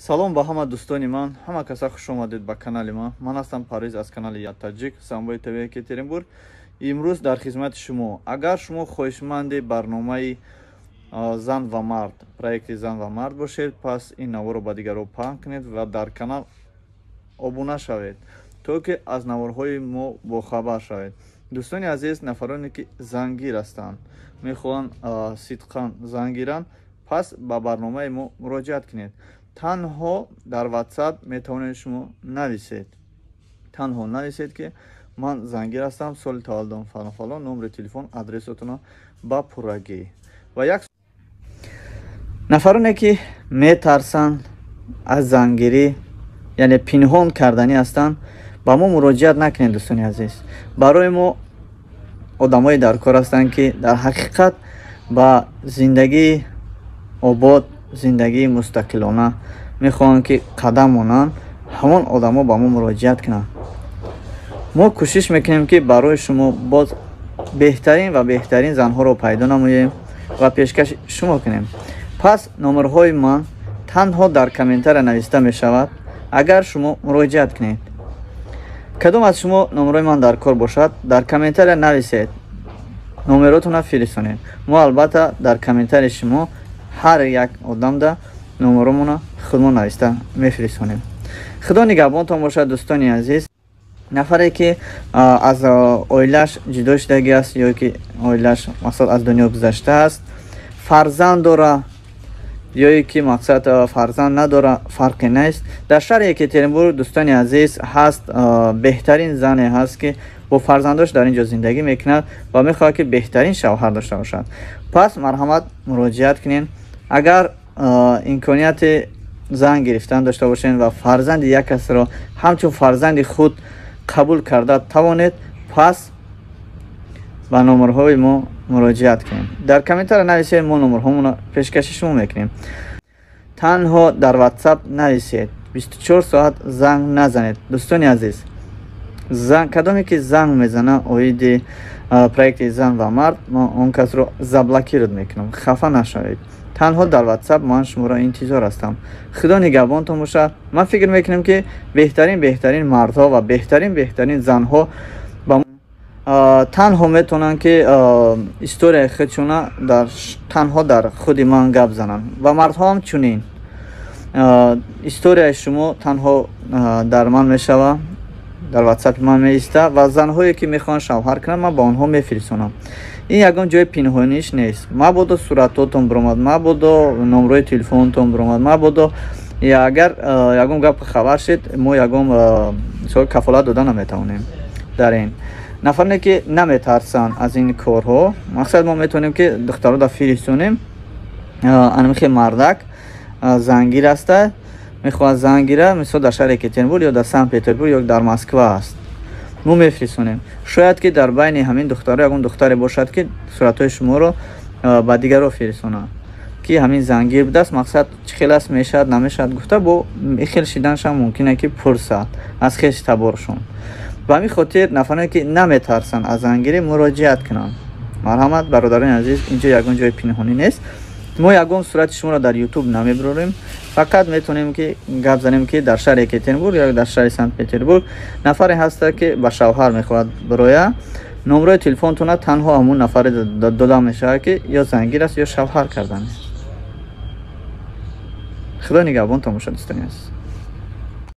Салом ба ҳама дӯстони ман, ҳама каса хуш омадед ба канали ман. Ман ҳастам Парвиз аз канали Я Таджик, Самбои ТВ Екатеринбург. Имрӯз дар хизмати шумо. Агар шумо хоҳишманди барномаи зан ва мард, проекти зан ва мард бошед, пас ин наворро ба дигарон паҳн кунед ва дар канал обуна шавед, то ки аз наворҳои мо бохабар шавед. Дӯстони азиз, нафароне ки зангир ҳастанд, мехоҳанд сидқан зан гиранд, пас ба барномаи мо муроҷиат кунед. Танҳо дар WhatsApp метавонед шумо нависед. Танҳо нависед, ки ман зангир ҳастам, соли таваллудам фалон фалон, номери телефон, адресотонро ба пуррагӣ. Ва як нафароне ки метарсанд аз зангирӣ, яъне пинҳон карданӣ ҳастанд, ба мо муроҷиат накунед, дӯстони азиз. Барои мо одамое дар кор ҳастанд, ки дар ҳақиқат ба зиндагии обод, зиндагии мустақилона мехоҳанд ки қадам монанд. Ҳамон одамо ба мо муроҷиат кунанд. Мо кӯшиш мекунем, ки барои шумо боз беҳтарин ва беҳтарин занҳоро пайдо намоем ва пешкаши шумо кунем. Пас номерҳои ман танҳо дар комментария нависта мешавад. Агар шумо муроҷиат кунед, кадом аз шумо номерҳои ман дар кор бошад, дар комментария нависед, номеротонро фиристонед. Мо албатта дар комментарии шумо ҳар як одамда номеромонро худмон нависта мефиристонем. Худо нигаҳбонтон бошад, дӯстони азиз. Нафаре ки аз оилааш ҷудо шудагӣ аст ё ки оилааш, мақсад, аз дунё гузаштааст, фарзанд дора ё ки, мақсад, фарзанд надора, фарқе нест. Дар шаҳри Екатеринбург, дӯстони азиз, ҳаст беҳтарин зане ҳаст, ки бо фарзандош дар ин ҷо зиндагӣ мекунад ва мехоҳад, ки беҳтарин шавҳар дошта бошад. Пас марҳамат, муроҷиат кунед. Агар имконияти зан гирифтан дошта бошед ва фарзанди як касро ҳамчун фарзанди худ қабул карда тавонед, пас ба номерҳои мо муроҷиат кунем. Дар комментария нависед, мо номерҳомонро пешкаши шумо мекунем. Танҳо дар WhatsApp нависед, 24 соат занг назанед, дӯстони азиз. Кадоме ки занг мезана оиди проекти зан ва мард, ман он касро заблокировать мекунам. Хафа нашавед, танҳо дар WhatsApp ман шуморо интизор ҳастам. Худо нигаҳбонтон бошад. Ман фикр мекунам, ки беҳтарин беҳтарин мардҳо ва беҳтарин беҳтарин занҳо ба танҳо метавонанд, ки историяи худшона танҳо дар худи ман гап зананд ва мардҳо ҳам чунин. Историяи шумо танҳо дар ман мешава, дар ватсапи ман меиста ва занҳое ки мехоҳанд шавҳар кунанд, ман ба онҳо мефиристонам. Ин ягон ҷои пинҳониш нест. Мабодо суратотон биромад, мабодо номрои телефонтон биромад, мабодо агар ягон гап хабар шед, мо ягон мисол кафолат дода наметавонем. Дар ин нафаре ки наметарсанд аз ин корҳо, мақсад, мо метавонем, ки духтарода фиристонем. Анамихе мардак зангир аста, мехоҳад зан гира, мисол, дар шаҳри Екатеринбург ё дар Санкт Петербург ё дар Москва аст, мо мефиристонем. Шояд ки дар байни ҳамин духтаро ягон духтаре бошад, ки суратҳои шуморо ба дигарро фиристонад, ки ҳамин зангир будааст, мақсад, чӣ хел аст, мешавад, намешавад гуфта, бо хел шиданашам мумкине, ки пурсад аз хеши таборшон. Ба ҳамин хотир нафароне ки наметарсанд аз зангирӣ, муроҷиат кунанд, марҳамат. Бародарони азиз, инҷо ягон ҷои пинҳонӣ нест. Мо ягон сурати шуморо дар Ютуб намебирорем. Фақат метавонем, ки гап занем, ки дар шаҳри Екатеринбург ё дар шаҳри Санкт Петербург нафаре ҳаста, ки ба шавҳар мехоҳад бироя. Номрои телефонтона танҳо ҳамун нафаре дода мешавад, ки ё зангир аст, ё шавҳар кардан. Худо нигаҳбонтон бошад, дӯстони азиз.